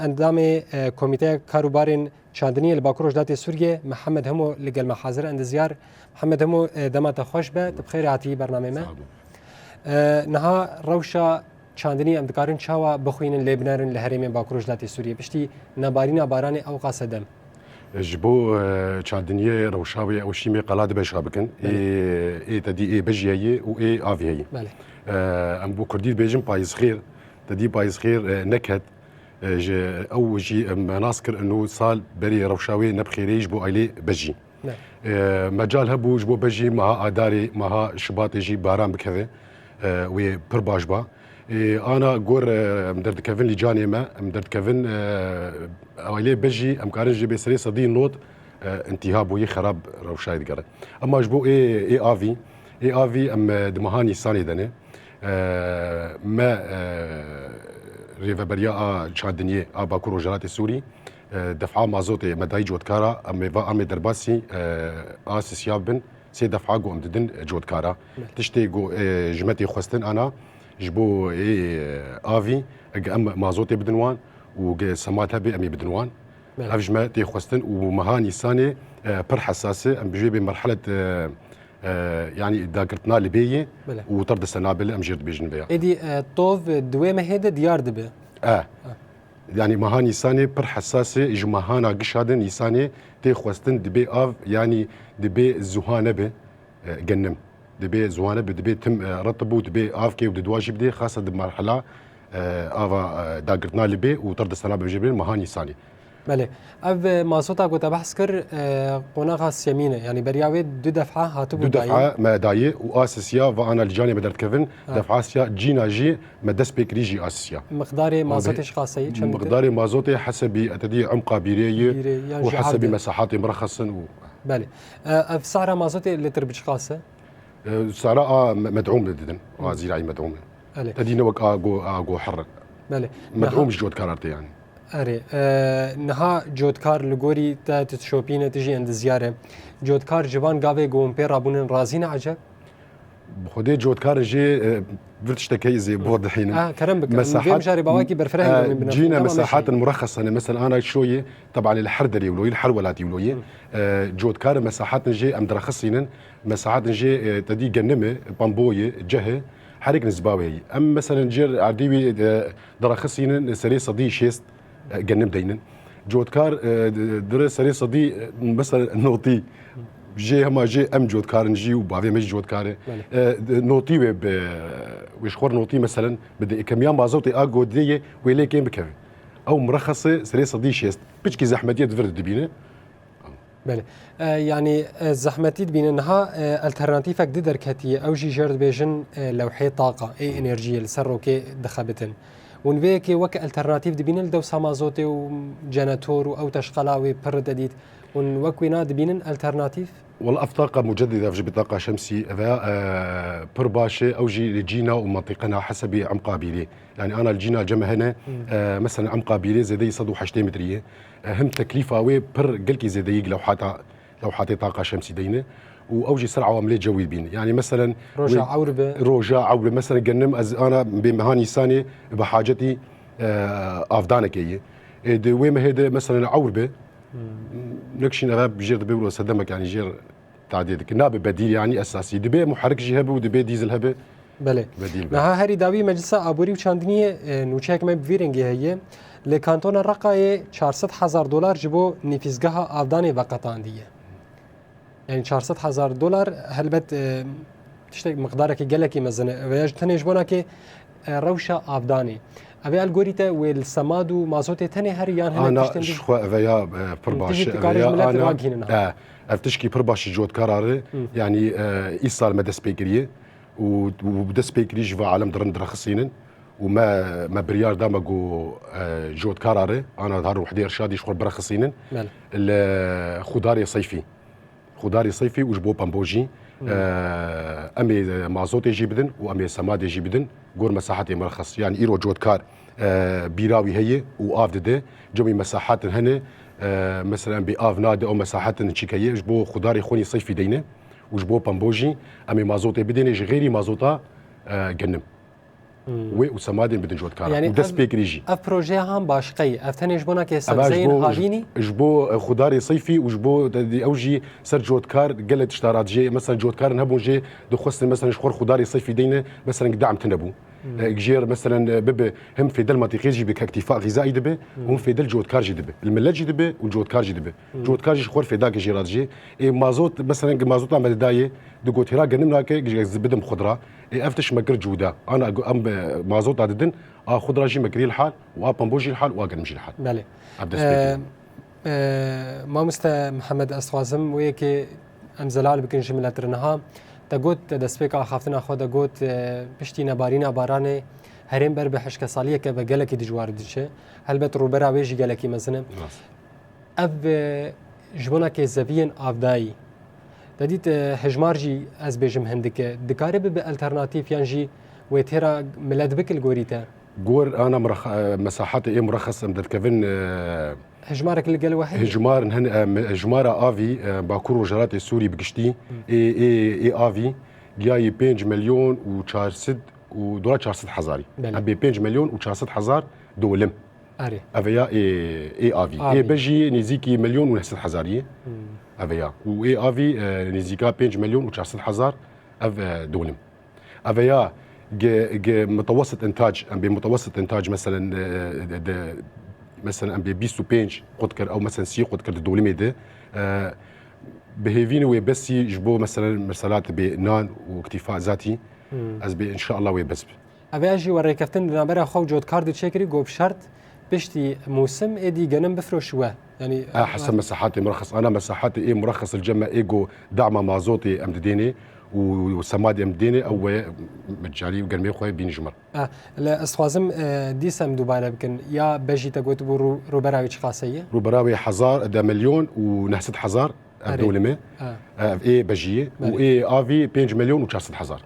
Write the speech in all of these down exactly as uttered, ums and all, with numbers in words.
Endamê e, Komîteya Kar û Barên Çandiniyê li Bakur Rojhilatê Sûriyê, Mihemed Hemo, li gel me hazir e, endizyar. Mihemed Hemo, e, dema te xweş be, tu bi xêrê hatî bernamê me. Sağ olun. E, niha rewşa çandinî em dikarin çawa bixwînin, lê binerin li herêmên Bakur Rojhilatê Sûriyê piştî nebarîna baranê ewqas sedem? Ji bo, e, çandiniyê rewşa wê ew şîmê qala dibe ji xwe bikin. Belê. Ê, ê te dî ê bejî heye û ê avî heye. Belê. E, em bo kurdî dibêjin payîzxêr, te dî payîzxêr, e, neket. E, ji ew jî, e, me nas kir ino sal berê rewşa wê ne bi xêrê ji bo ailê bejî. Ne. E, mecal hebû ji bo bejî meha Adarê, meha Şibatê jî baran bikeve, e, wê pir baş ba. E, ana gor, e, em derdikevin lîcanê me, em derdikevin, e, ailê bejî, em karin jê bê serê sedî not, e, intiha bûyî xerab rewşayê digere. Ema ji bo ê, ê avî, ê avî em, e, di meha Nîsanê de ne. E, me, e, rêveberiya a çandiniyê a Bakur Rojhilatê Sûrî, e, def'a mazotê me dayî cotkara, em ê va em ê derbasî, e, a sisiya bin, sê def'a ku em didin cotkara. Belê. Tiştê ku, e, ji me tê xwestin ana, ji bo ê, e, avî, ege em mazotê bidin wan û ge semat hebe em ê bidin wan. Belê. Ev ji me tê xwestin û meha Nîsanê, e, pir hesas e, em bi jê bê merhelet, e, e, yanî dagirtina li bê yê Belê. Û tir diste nabe li em jê dibêjin vêya. Êdî, e, tov di wê mehê de diyar dibe. E. E. Yanî meha Nîsanê pir hesas e, ji mehana gişa de Nîsanê tê xwestin dibê av, yanî dibê zuha nebe, e, genim. Dibê zuha nebe, dibê tim, e, retib û dibê av kê û di dua jî bidê, xasa di merhela, e, ava, e, dagirtina li bê û tir diste nabe jê bê meha Nîsanê. Belê. Ev, e, mazota ku te behs kir, e, qonaxa siyemîn e. Yanî beriya wê du def'a hatibû Du dayîn. Def'a me dayî û a sisiya va ana li canê me derdikevin. Ha. Def'a siya cîna jî me dest pê kirî jî a sisiya. Miqdarê Wan mazotê bê-, ji xaseyî çend dike? Miqdarê mazotê hesebî, e, te dî umqa bîrê ye Bîrê, yan û jî hesebî hevde. Mesahatê mirexesin û Belê. E, ev sehra mazotê lîtir bi çi xas e? E, sehra a me-, med'ûm didin. A Hı. Zîrayî med'ûm e. Belê. Te dî ne wek a go, a go herr e. Belê. Med'ûm Niha ji cotkar arte yanî. Erê, e, niha cotkar li gorî te tu dişopîne, tu jî endizyar e. Cotkar ji van gavê ku hûn pê rabûnin razî ne eceb? Bi xwedê cotkar jê, e, vir tiştekê zê bo dihînim. Ah, kerem bike. Mesahat, Vê mijarê bawakî berfireh e, bînin bine. Cîne Tamam, mesahatin meşe. Murexesane. Mesela ana şoyê, teb'an li her derê wilo ye, li her welatî wilo ye. Hı. E, cotkar mesahatin jê em direxisînin. Mesahatin jê, e, te dî genime, pamboye, cehe, herek nizba wê heye. Em mesela cêr erdî wî, e, direxisînin serê sedî şêst, e, genim deynin. Cotkar, e, d-, dire serê sedî, e, mesela notî. Jê hema jê em cotkarin jî û bavê me jî cotkar e. Belê. E, d-, notî wê bi, wê ji xwe notî meselen bi di kemiya mazotê a godê ye wê lê kêm bikeve. Ew mirexese serê sedî şêst. Piçkî zehmetiyê di vir de dibîne. Belê. E, yanî, e, zehmetî dibîne. Niha, e, alternatîfek di derketiye. Ew jî jêr dibêjin, e, lewhê taqa, ê enerjiyê li ser rokê dixebitin. Hûn vê yekê wek alternatîf dibînin li dewsa mazotê û cenetor û ew teşqela wê pir te dît. Hûn wek wîna dibînin alternatîf? Wala ev taqa mucedide, ev ji bi taqa şemsî, ev e, e, pir baş e, ew jî li cîna û mentiqena hesebî emqa bîrê. Yani ana li cîna cem hene, Hmm. e, mesela emqa bîrê zêdeyî sed û heştê metrî ye. E, him teklîfa wê pir gelkî zêdeyî lewhata, lewhatê taqa şemsî deyne. Û ew jî ser awamilê cewî dibîne. Yani mesela Roja wê ewr be. Roja ewr be. Mesela genim ez ana bê meha Nîsanê bi hacetî, e, avdanekê ye. E, di wê mehê de mesela ewr be. Hmm. Nekşîn eve jêr dibe wilo sedemek yani jêr tadê dike. Nabe bedîl yani esasî. Dibe muherik jî hebe û dibe dîzil hebe. Belê. Bedîl be. Niha herî dawî Meclisa Aborî û Çandiniyê, e, nûçeyek me bi vî rengî heye. Li Kantona Reqayê çar sed hezar dolar ji bo nîfîzgeha avdanê veqetandiye. Yani çar sed hezar dolar helbet, e, tiştek miqdarekî gelekî mezin e. Veya ji tenê ji bona ke, e, rewşa avdanê. Ev ê algorîte wê li semad û mazotê tenê herî yan hinek Ana tiştên ji din? Xwe eve ya, e, pir Hı, baş tijî e, tu eve karê ji ya milet ana, ragihînin ha. E, ev tişkî pir baş ji cotkara re, Hı. yani, e, îsal me dest pê kiriye û, û dest pê kirî ji va alem dirin direxisînin û me, me biryar da me got, e, cotkara re, ana dar û hidê irşadî ji xwe birexisînin Belê. Li Xudarê Seyfî. Xudarê Seyfî û ji bo Pembo jî, Hmm. e, em ê mazotê jî bidin û em ê semadê jî bidin gor mesahetê mirexes. Yani îro cotkar, e, bîra wî heye û av dide. Cemî mesahetin hene, e, mesela em bê av nade, ew mesahetin çîk heye, ji bo Xudarê Xwînî Seyfî deyne û ji bo Pembo jî em ê mazotê bidêne ji xêrî mazota, e, genim. Hmm. Wê û semadên bidin cotkara. Yanî Û dest ev- pêkirî jî. Ev projeyê han başqe ye. Ev tenê ji bona kê Eva ji sebzeyên bo, havînî? Ji bo e, xudarê seyfî û ji bo de- de- ew jî ser cotkar gelek tişta radijê. Mesela cotkarin hebûn jê dixwestin mesela ji xwe xudarê seyfî deyne mesela dam tune bû. E, Jêr mesela e, bibe hem fêdel mantîqê jî bi kektîfa xîzaî dibe û hem fêdel cotkar jî dibe. Li millet jî dibe û cotkar jî dibe. Cotkar jî ji xwe fêdake jê radijê. Ê mazot mesela mazota me didayê di gotêra genim nake ez bidim xudra. Ê ev tişt me kir cuda. Ana em e, mazota didin a xudra jî me kirî li hal û a pembo jî li hal û a genim jî li hal. Belê. Ev dest pê Ee, e, Mamoste Mihemed, ez dixwazim wê yekê em zelal bikin ji milet re. Niha te got, te destpêka axaftina xwe de got, e, piştî nebarîna baranê herêm ber bi hişkesaliyeke be gelekî dijwar diçe. Helbet rûbera wê jî gelekî mezin e. Rast. Ev e, ji bona kêzeviyên avdayî. Te dît e, hejmar jî ez bêjim hindik e. Dikare bibe alternatîf yan jî wê têra milet bike li gorî te? Gor ana muraxa- e, mesahatê ê murexes em derdikevin e, Hejmarek li gel we heye? Hejmar hin e, me- hejmara avî e, Bakur Rojhelatê Sûrî bi giştî ê ê ê avî giyayî pênc milyon û çar sed û dolar çar sed hezarî. Belê. Em bê pênc milyon û çar sed hezar dolim. Erê. Eve ya ê ê avî. Avî. Ê be jî nêzîkî milyon û neh sed hezarî ye. Eve ya. Û ê avî e, nêzîka pênc milyon û çar sed hezar ev e, dolim. Eve ya ge ge mutawessit intac, em bê mutawessit intac meselen e, de, de, meselen em bê bîst û pênc qut kir, ew meselen sî qut kir di dolimê de. E, bi hêvî ne wê besî ji bo meselen mesela tu bê nan û iktîfa zatî, ez bê inşallah wê bes bi. Eve ya jî we rêkeftin di navbera xwe û cotkar de çêkirî, got bi şert piştî mûsim êdî genim bifroş we. Yanî E, heseb mesahatê murexes, ana mesahatê ê murexes li cem me ê go dama mazotê em didênê û semadê em didênê, ew we mecarî û germê xwe bîn ji me. E, li ez dixwazim e, dîsa em dubare bikin. Ya bejî te got bû rû- rûbera wê çiqase ye? Rûbera wê hezar de milyon û neh sed hezar ev Erê. Dolime. E. Ev ê bejî ye û Belê. Ê avî pênc milyon û çar sed hezar.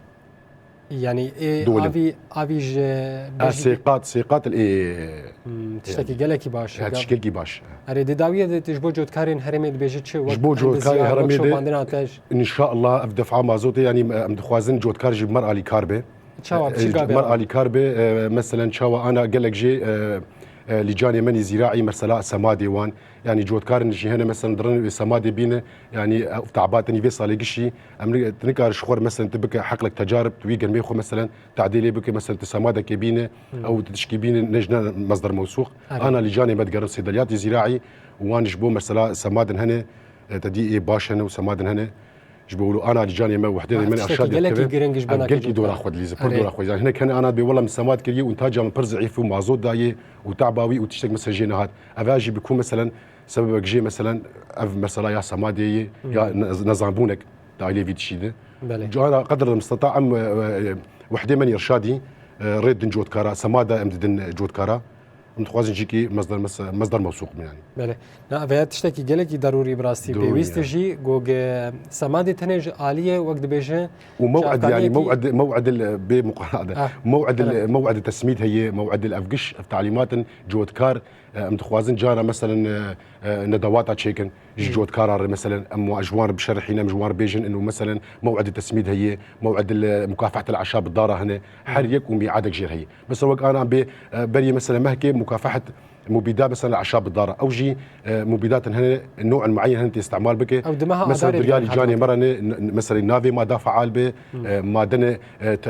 Yanî ê Dolim. Avî avî ji E, sê qat, sê qat li ê. Hmm, tiştekî gelekî baş e. Ya tiştekî baş. Erê, di dawiyê de tu ji bo cotkarên herêmê dibêjî çi? Wek Ji bo cotkarên endiziyar, wek herêmê de şopandina te ji Înşallah ev defa mazotê, yanî em dixwazin cotkar jî bi me re alîkar be. Çawa, bi çi gabe? Bi me re alîkar be, e, meselen çawa ana gelek jî e, e, lîcanê me nî zîraî mesela semadê wan. Yanî cotkarin jî hene, meselen dirin wê semadê bîne, yanî ew tabatin vê salê gişî, em ni- tu nikar ji xwe re, meselen tu bike heqlek tecarib, tu wî germê xwe, meselen tadê lê bike, meselen tu semadekê bîne, ew tu tişkî bîne, ne ji ne mezder mewsûq. Ana lîcanê me digerin sêdeliyatê zîraî, û wan ji bo mesela semadin hene, e, te dî ê baş hene û semadin hene. Ji bo wilo ana lîcanê me, wehdê me, erşad gelekî giring ji bona gelkî dora xwe dilîze, pir dora xwe. Yanî hinek hene ana bê wela min semad kiriye û taca min pir zeîf û mazot dayê û taba wî û tiştek mesela jê nehat. Eva jî bi ku meselen sebebek jê meselen ev mesela ya semadê ye ya nezanbûnek di ailê vî tişî de. Cara qedr de misteta em wehdê me nî irşadî rê din cotkara, semada em didin cotkara. Em dixwazin jîkî mezder mezder mewsûq bin yanî. Belê. Na, ev ya tiştekî gelekî darûrî bi rastî. Pêwîst e jî, go ge semadê tenê ji aliyê wek dibêje. Û mew'id, yanî mew'id, mew'id bê muqarade. Mew'id, mew'id tesmîd heye, mew'id ev giş, ev talîmatin cotkar, em dixwazin cara meselen nedawata çêkin. Ji cotkara re meselen em ji wan re bişerihîne, em ji wan re bêjin ino meselen mew'id tesmîd heye, mew'id mukafehet el eşab dara hene, her yek û mîadek jê re heye. Mesela wek ana bê berî mesela mehkê mukafehet mubîda mesela eşab dara. Ew jî mubîdatin hene, new'in muayyen hene tê istimal bike. Mesela diryalî canê me re ne, mesela navê ma da faal be, ma dene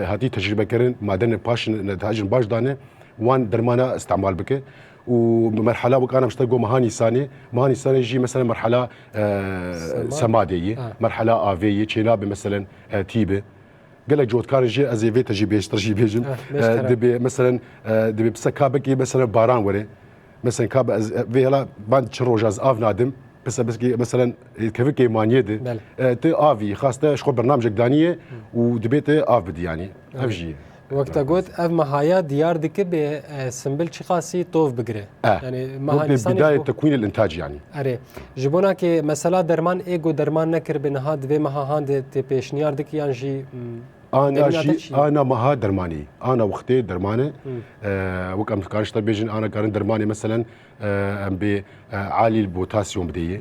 hatî tecrîbe kirin, ma dene paş ne, hacin baş dane, wan dermana istimal bike. Û merhala wek ana işte go meha Nîsanê, meha Nîsanê jî mesela merhala semadê ye, merhala avê ye, çênabe mesela tîbe. Gelek cotkarin jî ez ê vê te jî bêştir jî bêjim. Dibê meselen dibê pisa ka bekî mesela baran were. Mesela ka ez vê hela ban çi roja ez av nadim. Pisa beskî meselen kevikê maniyê de. Te avî xaste ji xwe bernamjek daniye û dibê te av bidî yanî. Ev jî ye. Wek te got, ev mehaya diyar dike bê e, simbil çiqasî tov bigire. E, Yani meha Nîsanê bidayê tekwînê li intac yanî. Erê. Ji bona ke mesela derman ê go derman nekiribe niha di vê meha han de tê pêşniyar dike yan jî hmm, Ana jî, ana meha dermanê. Ana wextê dermane. E, wek em dikarin işte bêjin ana karin dermanê meselen e, em bê e, alî potasyon bidêye.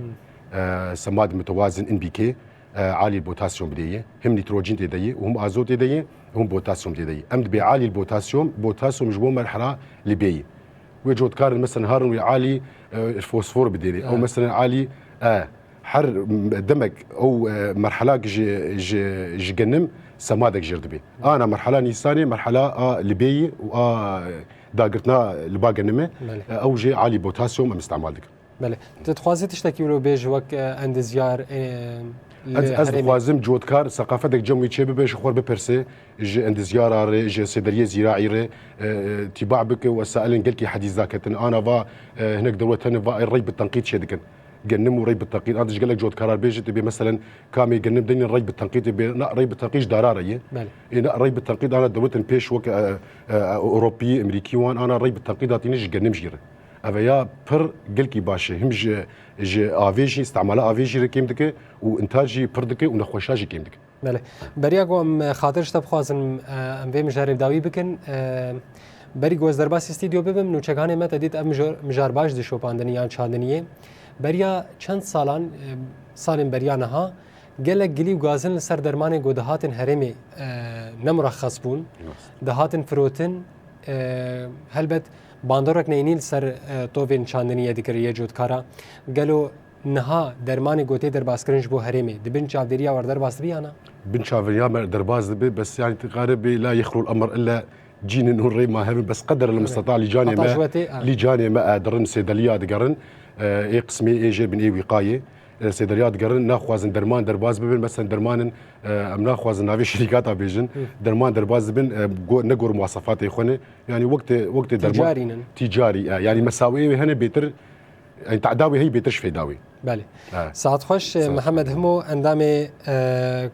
E, semad mutewazin N P K. e, alî potasyon bidêye, him nîtrojîn tê de ye û him azot tê de ye. Hûn potasyum tê de ye. Em dibê alî potasyum, potasyum ji bo merhela li bê ye. Wê cotkarin, meselen, harin wê alî, e, fosfor bidêrê. Ew, meselen, alî, e, her demek ew, e, merhelak ji, ji, ji genim semadek jêr dibe. Ana merhela Nîsanê, merhela a li bê ye û a dagirtina li ba genimê, Belê. e, ew jê alî potasyum em îstemal dikin. Belê. Tu dixwazî tiştekî wilo bêj wek, e, endizyar, e, li Ez, ez herêmê? dixwazim cotkar seqafetek cem wî çê bibe, ji xwe bipirse, ji endizyara re, ji sêderiyê zîraî re, e, e, tîba bike, wesailên gelkî hedîs daketin. Ana va, e, hinek dewlet hene va, e, rey bi tenqîd çê dikin. Genim û rey bi tenqîd. An ji gelek cotkara bêje, tu bê, meselen, kamê genim deynin rey bi tenqîd bê, na rey bi tenqîd ji dara re ye. Belê. Ê, na rey bi tenqîd ana dewletin pêş wek, e, e, Ewropî, Emerîkî wan, ana rey bi tenqîd hatîne ji genim jî re. Ev ya pir gelkî baş e. Him ji, ji avê jî, îstemala avê jî re kêm dike û întaj jî pir dike û nexweşa jî kêm dike. Belê. Beriya ku em, e, xatir ji te bixwazin, e, em vê mijarê bi dawî bikin. E, berî ku ez derbasî stûdyo bibim, nûçekanê me te dît ev mijar, mijar baş dişopandinî yan çandiniyê. Beriya çend salan, e, salên beriya niha, gelek gilî û gazin li ser dermanê ku dihatin herêmê, e, ne murexxes bûn. Rast. Dihatin firotin, e, helbet bandorek neyînî li ser, e, tovên çandiniyê dikir yê cotkara. Gelo niha dermanê ku tê derbaskirin ji bo herêmê di bin çavdêriya we re derbas dibe ya na? Bin çavdêriya me derbas dibe, bes, yani, tu qare bê la yexrul emr illa cînin û rê ma hebin, bes qeder el Tabii. misteta lîcanê Heta me, ji we tê, ha. lîcanê me, e, dirin sêdeliya digerin, e, ê qismê ê jê bin ê wîqayê, e, sêdeliya digerin, naxwazin derman derbas bibin, mesela dermanin, e, em naxwazin navê şirîkata bêjin, Hı. derman derbas dibin, e, go-, ne gor muwasefatê xwe ne, yani wek tê, wek tê derman Tîcarî nin. tîcarî, e, yani mesaweyê wê hene bêtir, yani te'da wê hey bêtir ji fêda wê. Belê. Ha. Saet xweş, Saet Mihemed xweş. Himo, endamê, e,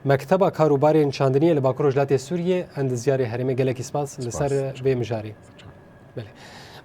Mekteba Kar û Barên Çandiniyê li Bakur Rojhilatê Sûriyê, endizyarê herêmê, gelekî spas li Spas. ser vê mijarê. Belê.